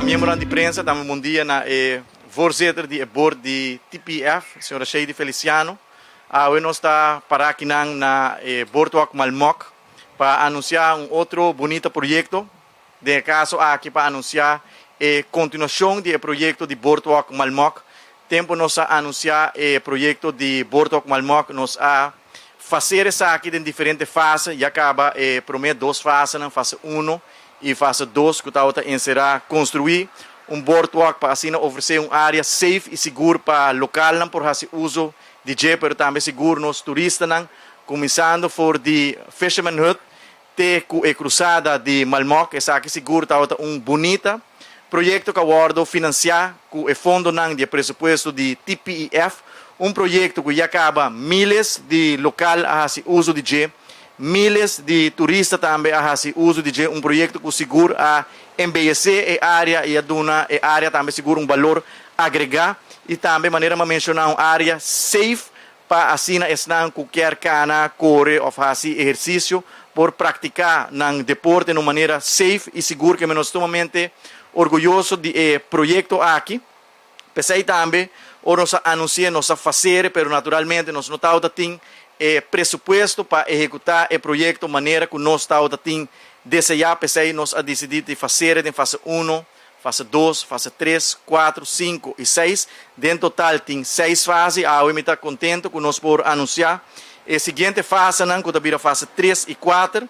Miembronan di prensa, tambe bon dia na e voorzitter di e board di TPF, señora Shady Feliciano. Awe nos ta para akinan na e Boardwalk Malmok pa anuncia un otro bunita proyecto. Den e caso aki pa anuncia e continuacion di e proyecto di Boardwalk Malmok. Tempo nos a anuncia e proyecto di Boardwalk Malmok, nos a facer esaki den diferente fase. Ya caba e prome dos fasenan, fase uno y fase dos, cu tabata encera construi un boardwalk pa asina ofrece un area safe y sigur pa localnan por haci uso di dje, pero tambe sigur nos turistanan, cuminsando for di Fisherman Hut te cu e cruzada di Malmok. Esaki sigur tabata un bunita proyecto cu a wordo financia cu e fondonan di e presupuesto di TPEF, un proyecto cu ya caba miles di local a haci uso di dje, miles di turista tambe a haci uso di dje, un proyecto cu sigur a embeyece e area y a duna e area tambe sigur un balor agrega y tambe, manera mi a menciona, un area safe pa asina esnan cu kier cana, core of haci ehercicio por practica nan deporte na un manera safe y sigur, cu nos sumamente orguyoso di e proyecto aki. P'esey tambe, ora nos a anuncia, nos a facere, pero naturalmente nos no tabata tin e presupuesto pa ehecuta e proyecto manera cu nos tabata tin desea. P'esey nos a dicidi di facere den fase 1, fase 2, fase 3, 4, 5 y 6. Den total tin 6 fase. Awe mi ta contento cu nos por anuncia e siguiente fasenan, cu ta bira fase 3 y 4.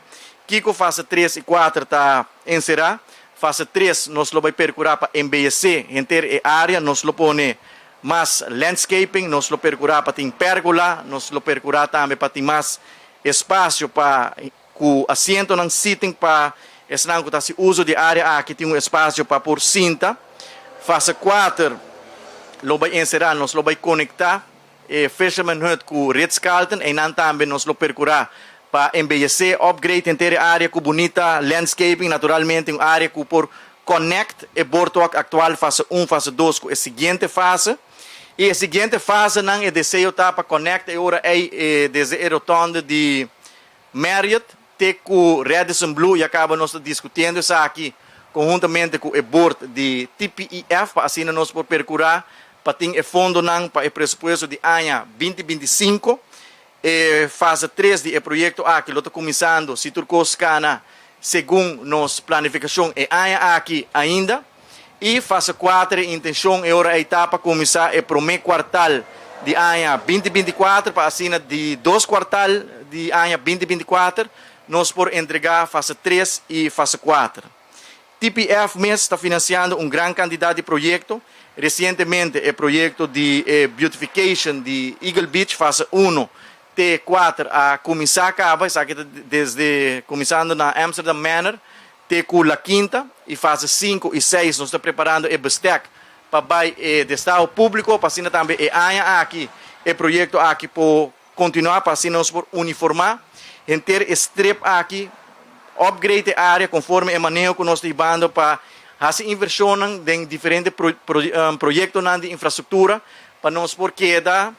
Kico fase 3 y 4 ta encera? Fase 3, nos lo bay percura pa embeyece henter e area, nos lo pone mas landscaping, nos lo percura pa tin pergola, nos lo percura tambe pa tin mas espacio pa cu asientonan, seating, pa esnan cu ta haci uso di area aki tin un espacio pa por sinta. Fase 4 lo bay encera, nos lo bay conecta e Fisherman Hut cu Ritz-Carlton. Eynan tambe nos lo percura pa embeyece, upgrade henter e area cu bunita landscaping, naturalmente un area cu por connect e boardwalk actual fase 1, fase 2 cu e siguiente fase. Y e siguiente fasenan, e deseo ta pa connect e ora ey desde e rotonde di Marriott te cu Radisson Blu. Ya caba nos ta discutiendo esaki conhuntamente cu e board di TPEF pa asina nos por percura pa tin e fondonan pa e presupuesto di aña 2025. E fase 3 di e proyecto aki lo ta cuminsando, si tur cos cana segun nos planificacion, e aña aki ainda. Y fase 4, e intencion e ora ey ta pa cuminsa e prome kwartaal di aña 2024, pa asina di dos kwartaal di aña 2024 nos por entrega fase 3 y fase 4. TPF mes ta financiando un gran cantidad di proyecto. Recientemente e proyecto di beautification di Eagle Beach fase 1 te 4 a cuminsa caba, esaki ta desde cuminsando na Amsterdam Manor te cu La Quinta, y fase 5 y 6 nos ta preparando e bestek pa bay e destaho publico, pa asina tambe e aña aki e proyecto aki por continua, pa asina nos por uniforma henter e strip aki, upgrade e area conforme e maneho cu nos ta hibando pa haci inversionnan den diferente proyectonan di infrastructura, pa nos por keda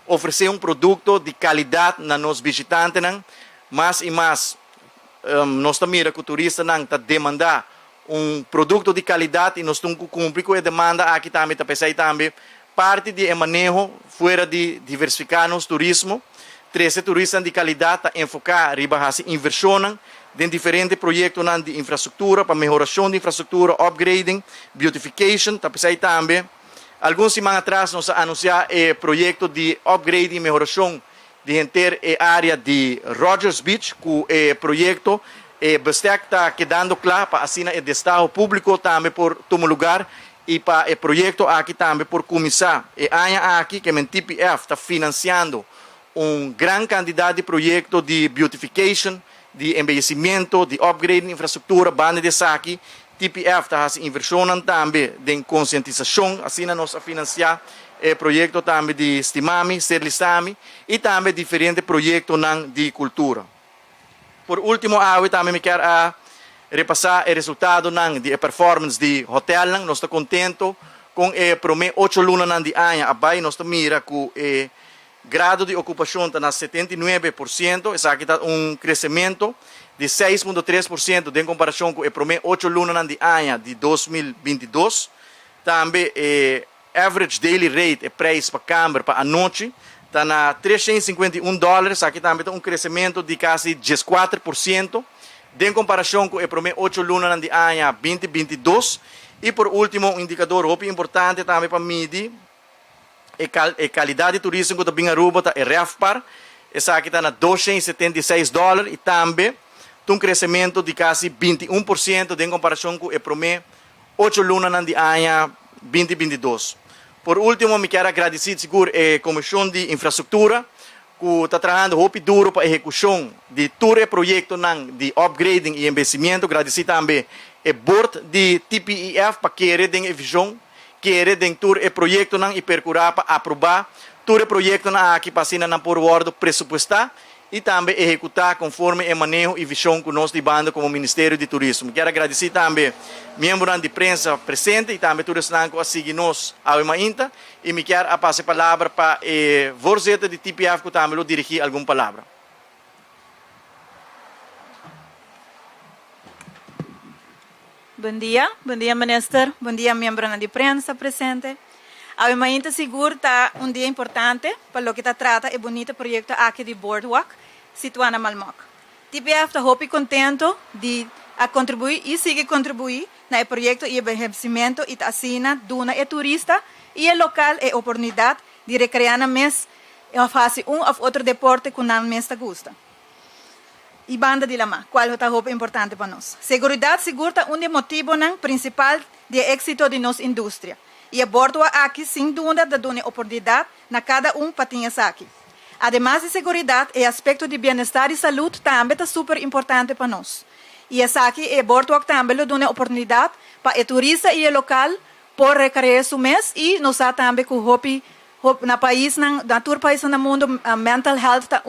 ofrece un producto di calidad na nos bishitantenan. Mas y mas nos ta mira cu turistanan ta demanda un producto di calidad y nos tin cu cumpli cu e demanda aki tambe. Ta p'esey tambe parti di e maneho, fuera di diversifica nos turismo, trece turistanan di calidad, ta enfoca riba haci inversionnan den diferente proyectonan di infrastructura pa mehoracion di infrastructura, upgrading, beautification. Ta p'esey tambe algun siman atras nos a anuncia e proyecto di upgrade y mehoracion di henter e area di Rogers Beach, cu e proyecto, e bestek ta kedando cla pa asina e destaho publico tambe por tuma lugar y pa e proyecto aki tambe por cuminsa e aña aki. Kemen TPF ta financiando un gran cantidad di proyecto di beautification, di embeyecimento, di upgrading infrastructura. Banda di esaki, TPF ta haci inversionnan tambe den concientisacion. Asina nos a financia e proyecto tambe di Stimami, Serlistami y tambe diferente proyectonan di cultura. Por ultimo, awe tambe mi kier a repasa e resultadonan di e performance di hotelnan. Nos ta contento con e prome 8 lunanan di aña a bay. Nos ta mira cu e grado di ocupacion ta na 79%. Esaki ta un crecemento. di 6.3% den komparashon ku e promé ocho lunanan di aña di 2022. Tambe e average daily rate, e preis pa kamber pa anochi, ta na 351 dòler. Esaki tambe ta un kresementu di kasi 14% den komparashon ku e promé ocho lunanan di aña 2022. I por último, un indikador hopi importante tambe pa midi e kalidat di turismo ku ta bin Aruba ta e RevPAR. Esaki ta na $276 i tambe ta un kresementu di kasi 21% den komparashon ku e promé ocho lunanan di aña 2022. Por último, mi kier a gradisí sigur e Komishon di Infrastruktura ku ta trahando hopi duro pa ehekushon di tur e proyektonan di upgrading i embeyecimiento. Gradisí tambe e board di TPEF pa kere den e vishon, kere den tur e proyektonan i perkurá pa aprobá tur e proyektonan aki pa asina nan por wòrdu presupuestá i tambe ehekutá konforme e maneho i vishon ku nos di banda komo Ministerio di Turismo. Mi kier a gradisí tambe miembronan di prensa presente i tambe tur esnan ku a sigui nos awe mainta i mi kier a pasa e palabra pa e voorzitter di TPF ku tambe lo dirigí algun palabra. Bon dia, bon dia minister, bon dia miembronan di prensa presente. Awe mainta sigur ta un dia importante pa loke ta trata e bunita proyecto aki di Boardwalk situa na Malmok. TPF ta hopi contento di a contribui y sigui contribui na e proyecto y e behencimento y ta asina duna e turista y e local e oportunidad di recrea nan mes of haci un of otro deporte cu nan mes ta gusta. Y banda di lamá, cual ta hopi importante pa nos. Seguridad sigur ta un di e motibonan principal di e exito di nos industria. Y e boardwalk aki sin duda ta duna e oportunidad na cada un pa tin esaki. Ademas di seguridad, e aspecto di bienestar y salud tambe ta super importante pa nos. Y esaki e boardwalk tambe lo duna e oportunidad pa e turista y e local por recrea su mes y nos sa tambe cu hopi na paisnan, na tur paisnan na mundo, mental health ta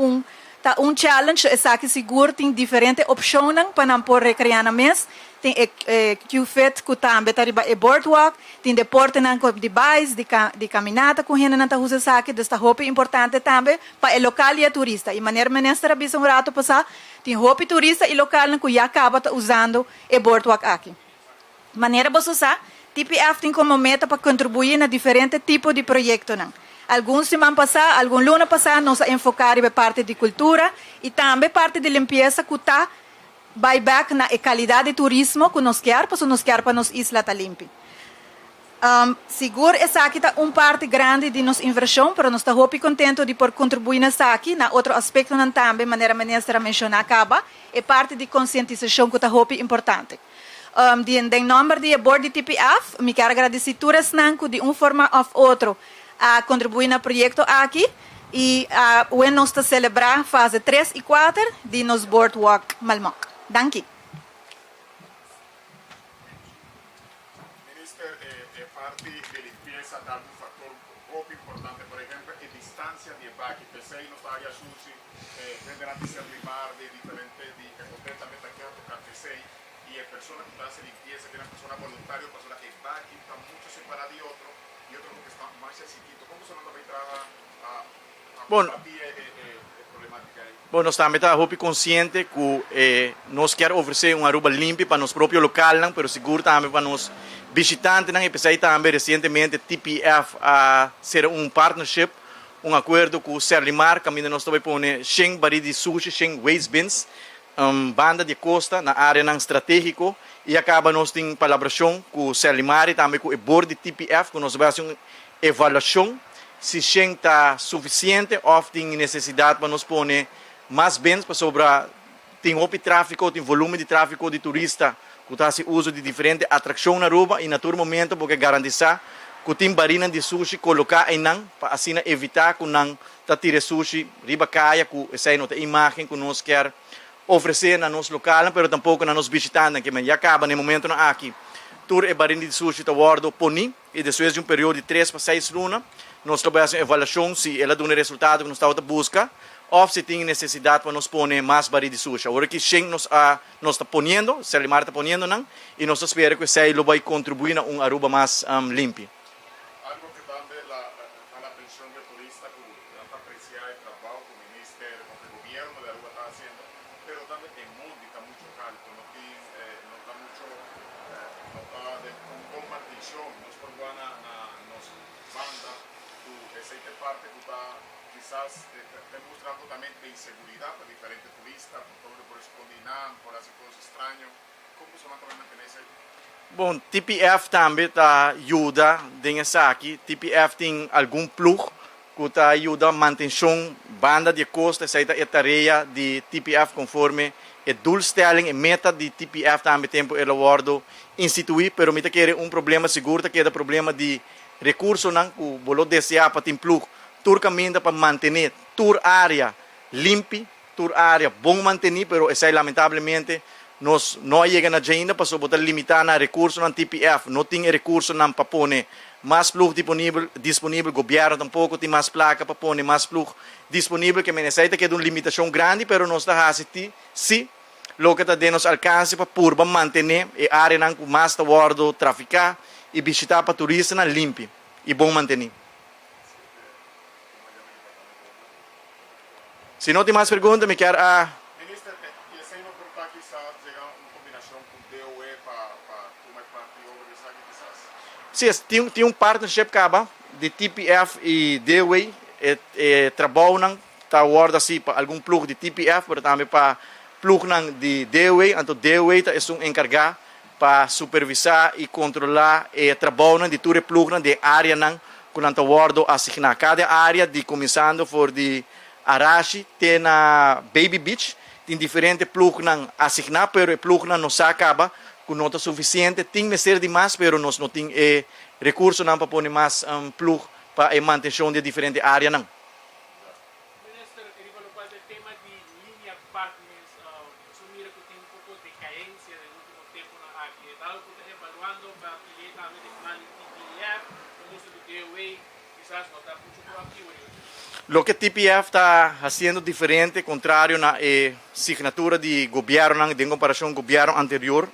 un challenge. Esaki sigur tin diferente opcionnan pa nan por recrea nan mes. Tin e Q-Fit cu tambe ta riba e boardwalk, tin deportenan cu di bike, di caminata cu hendenan ta usa esaki, dus ta hopi importante tambe pa e local y e turista. Y manera minister a bisa un rato pasa, tin hopi turista y localnan cu ya caba ta usando e boardwalk aki. Manera bo sa, TPF tin como meta pa contribui na diferente tipo di proyectonan. Algun siman pasa, algun luna pasa, nos a enfoca riba parti di cultura y tambe parti di limpieza cu ta bay back na e calidad di turismo cu nos kier, pasobra nos kier pa nos isla ta limpi. Sigur esaki ta un parti grandi di nos inversion, pero nos ta hopi contento di por contribui na esaki, na otro aspectonan tambe, manera minister a menciona caba, e parti di concientisacion cu ta hopi importante. Den nomber di e board di TPF, mi kier gradici tur esnan cu di un forma of otro a contribui na e proyecto aki y uh, nos ta celebra fase 3 y 4 di nos Boardwalk Malmok. Danki. Minister, e parti di limpieza ta un factor hopi importante. Por ehempel, e distancia di baki, p'esey no ta haya sushi, hendenan di Serlimar, di diferente, di hotel tambe ta kier toca p'esey. Y e persona cu ta haci limpieza, cu ta persona voluntario, persona e baki ta mucho separa di otro, y otro cu ta mas chiquito. Con bo ta bay traha a Bon. combati e problematica ey? Bon, nos tambe ta hopi consciente cu nos kier ofrece un Aruba limpi pa nos propio localnan, pero sigur tambe pa nos bishitantenan. Y p'esey tambe recientemente TPF a cera un partnership, un acuerdo cu Serlimar, caminda nos tambe pone 100 bari di sushi, 100 waste bins, banda di costa na areanan strategico y a caba nos tin palabracion cu Serlimar y tambe cu e board di TPF cu nos ta bay haci un evaluacion si 100 ta suficiente of tin necesidad pa nos pone mas bins pasobra tin hopi trafico, tin volumen di trafico di turista cu ta haci uso di diferente atraccion na Aruba y na tur momento bo kier garantisa cu tin barinan di sushi coloca eynan pa asina evita cu nan ta tira sushi riba caya, cu esey no ta imagen cu nos kier ofrece na nos localnan, pero tampoco na nos bishitantenan. Cu ya caba na e momentonan aki tur e barin di sushi ta wordo poni y despues di un periodo di 3 pa 6 luna nos ta bay haci un evaluacion si el a duna e resultado cu nos tabata busca of si tin necesidad pa nos pone mas bari di sushi. Awor aki 100 nos ta poniendo, Serlimar ta poniendo nan y nos ta spera cu esey lo bay contribui na un Aruba mas limpi. Algo cu tambe ta hala atencion di turista cu ta aprecia e trabou cu minister of e gobierno di Aruba ta haciendo, pero tambe e mundo ta Mantenshon, nos por wak na nos banda ku esei ta e parti ku ta kisas ta mustra algo tambe di inseguridat pa diferente turista, por ejemplo por escondi nan, por hasi kos straño. Kon boso nan ta bai mantené esei? Bon, TPF tambe ta yuda den esaki. TPF tin algun ploeg ku ta yuda mantenshon banda di e kosta. Esei ta e tarea di TPF konforme e doelstelling, e meta di TPF tambe tempu el a wòrdu instituí. Pero mi ta kere un problema sigur ta keda problema di rekursonan ku bo lo deseá pa tin ploeg tur kaminda pa mantené tur área limpi. Tur área bon mantení, pero esei lamentablemente nos no a yega na dje ainda pasobra bo ta limitá na rekursonan TPF no tin e rekursonan pa pone mas plug diponibel disponibel, gobièrnu tampoko tin mas plaka pa pone mas plug disponibel, ke men esei ta keda un limitashon grandi, pero nos ta hasi ti si loke ta den nos alkanse pa purba mantené e áreanan ku mas ta wòrdu trafiká i bishitá pa turistanan limpi i bon mantení. Si no tin mas pregunta mi kier a. Minister, y esey no por ta kisas yega un combinacion cu DOE pa pa tuma e parti over di esaki kisas? Si, es tin tin un partnership caba di TPF y DOE. E e trabounan ta wordo haci pa algun ploeg di TPF pero tambe pa ploegnan di DOE. Anto DOE ta esun encarga pa supervisa y controla e trabounan di tur e ploegnan den areanan cu nan ta wordo asigna. Cada area di cuminsando for di Arashi te na Baby Beach tin diferente ploegnan asigna pero e ploegnan no sa caba cu no ta suficiente. Tin mester di mas pero nos no tin e recursonan pa pone mas ploeg pa e mantencion di e diferente areanan. Minister, riba locual ta e tema di Linear Park mes, Nos a mira cu tin un poco decaencia den ultimo temponan aki. E ta algo cu ta evaluando pa pie tambe den plan di TPF. Ta mustra cu DOA kisas no ta mucho proactivo riba esaki. Loke TPF ta haciendo diferente contrario na e signatura di gobiernonan den comparacion gobierno anterior,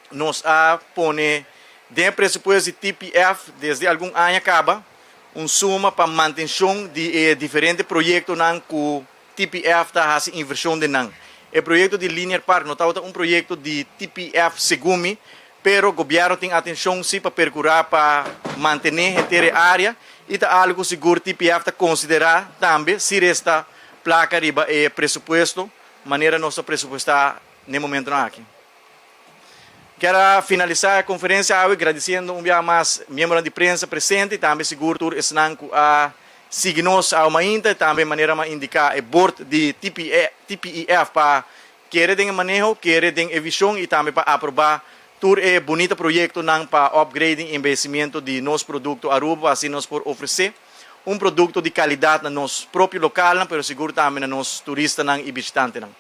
nos a pone den e presupuesto di TPF desde algun aña caba un suma pa mantencion di e diferente proyectonan cu TPF ta hasi invershon den nan. E proyekto di Linear Park no tabata un proyekto di TPF segun mi, pero gobièrnu tin atenshon si pa perkurá pa mantené henter e área i ta algu ku sigur TPF ta konsiderá tambe si resta plaka riba e presupuesto manera nos ta presupuestá n'e momentunan aki. Kier a finalisá e konferensia awe gradisiendo un biaha mas miembronan di prensa presente i tambe sigur tur esnan ku a sigui nos awe mainta i tambe manera mi a indiká e bord di TPEF pa kere den e maneho, kere den e vishon i tambe pa aprobá tur e bunita proyektonan pa upgrading i embeyecimiento di nos produkto Aruba pa asina nos por ofresé un produkto di kalidat na nos propio lokalnan pero sigur tambe na nos turistanan i bishitantenan.